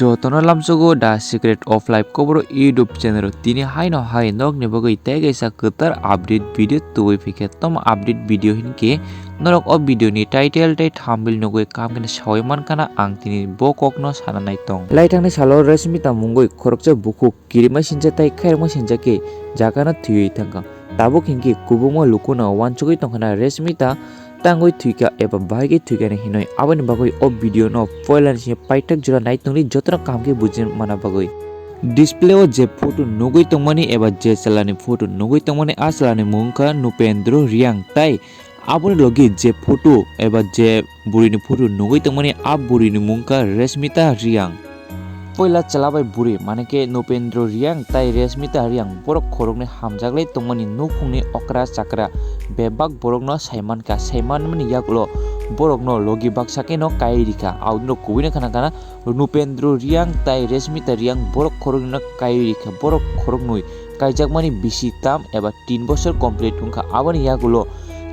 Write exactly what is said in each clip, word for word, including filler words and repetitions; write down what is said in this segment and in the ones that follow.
Jotono lamsogo The Secret of Life Kokborok YouTube channel o tini haino hai nokni bagwi tei kaisa kwtal update video tubui phaikha. Tamo update video hinkhe norok o video ni title tei thumbnail nugwi kaham khe sawi mankha na ang tini bo kokno sana nai tong. Laithangni salo Rashmita mungwi khoroksa bukhuk kirima sincha tei khairokma sincha khe jagano thwiwi thangkha. Tabuk hinkhe kubungma lukuno wansugwi tongkhana Rashmita tangwi thwikha eba bahai khe thwikha hinwi. Aboni bagwi o video no poila ni simi paithak jora nai tongdi jotono kaham khe buji mana bagwi. Display o je photo nugwi tongmani eba je chwla ni photo nugwi tongmani, a chwla ni mung wngkha Nupendra Reang, tai aboni logi je photo eba je bwrwi ni photo nugwi tongmani, a bwrwi ni mung wngkha Rashmita Reang. Poila chwla bai bwrwi, mane khe Nupendra Reang tai Rashmita Reang, borok khoroknwi hamjaklai tongmani nukhungni okra chakra bebak borokno saimankha, saimanmani yagulo borokno logi baksa kheno kaiwi rikha. Aboni kubui no khana khana Nupendra Reang tai Rashmita Reang borok khoroknwino kaiwi rikha. Borok khoroknwi kaijakmani bisi tam eba tin bosor complete wngkha. Aboni yagulo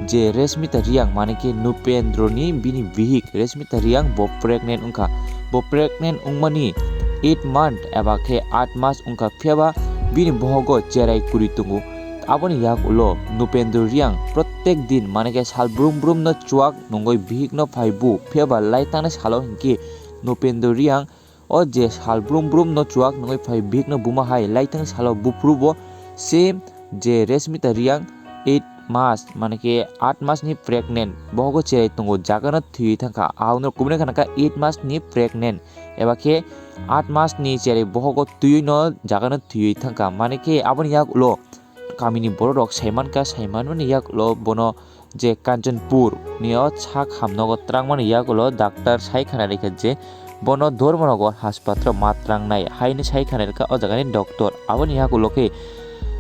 je Rashmita Reang, mane khe Nupendra ni bini bihik Rashmita Reang bo pregnant wngkha. Bo pregnant wngmani eight month eba khe aat mas wngkha, phiyaba bini bohogo cherai kwrwi tongo. Aboni yagulo Nupendra Reang protek din, mane khe sal brum brum no chuak nungwi bihik no phai bu, phiyaba laithangni salo hinkhe Nupendra Reang o je sal brum brum no chuak nungwi phai bihik no buma hai laithang salo buphuru bo same je Rashmita Reang eight mas, mane khe aat mas ni pregnant, bohogo cherai tongo, jagano thwiwi thangkha. Ahokno kubuni khana kha eight mas ni pregnant eba khe aat mas ni cherai bohogo twiwi no jagano thwiwi thangkha, mane khe aboni yagulo kamini borok rok saimankha, saimanmani yagulo bono je Kanchanpur ni o sak hamnogo twrangmani yagulo doctor sai khana rikha je bono Dharmanagar haspatalo ma twrangnai haini sai khana rikha o jagani doctor. Aboni yagulo khe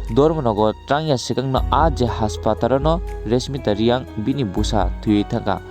Dharmanagar twrangya swkangno a je haspatalono Rashmita Reang bini bwsa thwiwi thangkha.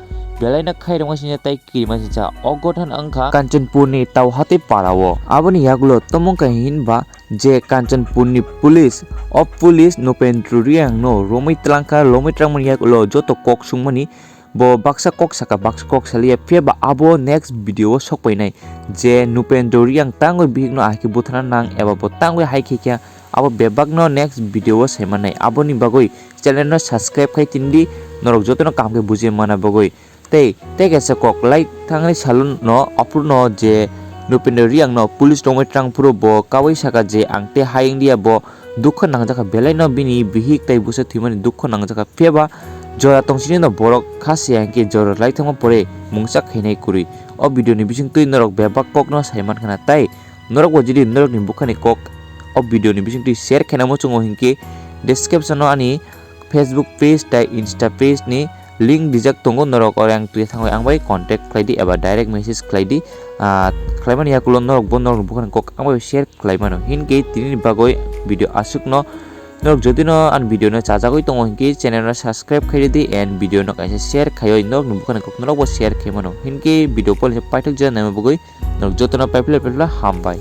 Belaino khairokma sincha tei kirima sincha o gothan wngkha Kanchanpurni Tauhati parao. Aboni yagulo tomung kha hinba je Kanchanpurni police, o police Nupendra Reangno romwi twlangkha, romwi twlangmani yagulo joto kok sungmani bo baksa kok saka, baksa kok saliya, phiyaba abo next video o sokpainai je Nupendra Reang tangwi bihikno ahai khe buthana nang eba bo tangwi hai khe khe abo bebakno next video o saimanai. Aboni bagwi channel no subscribe khai tindi, norok jotono kaham khe buji mana bagwi. Tei, tei kaisa kok lai thangni salo no, aphuru no je Nupendra Reang no police romwi twlang phuru bo kawi saka je ang tei ha India bo dukho nangjakha, belai no bini bihik tai bwsa thwimani dukho nangjakha, phiyaba jora tongsini no borok kha se hwnkhe jora lai thangma pore mungsa khainai kwrwi. O video ni bisingtwi norok bebak kok no sai mankha na, tai norok bo jodi norok ni bwkhani kok o video ni bisingtwi share khaina muchungo hinkhe description o ani Facebook page tai Insta page ni link dijak tongo, norok oro ang twi thangwi ang bai contact khlai di eba direct message khlai di. Ah, khlaimani yakulo norok bo norok ni bwkhani kok ang bai share khlai mano. Hinkhe tini ni bagwi video aswk no, norok jodi no ani video no chajagwi tongo hinkhe channel no subscribe khai di and video no kaisa share khaiwi norok ni bwkhani kok norok bo share khai mano. Hinkhe video pole paithak jora naima bagwi norok joto no paiphle paiphle hambai.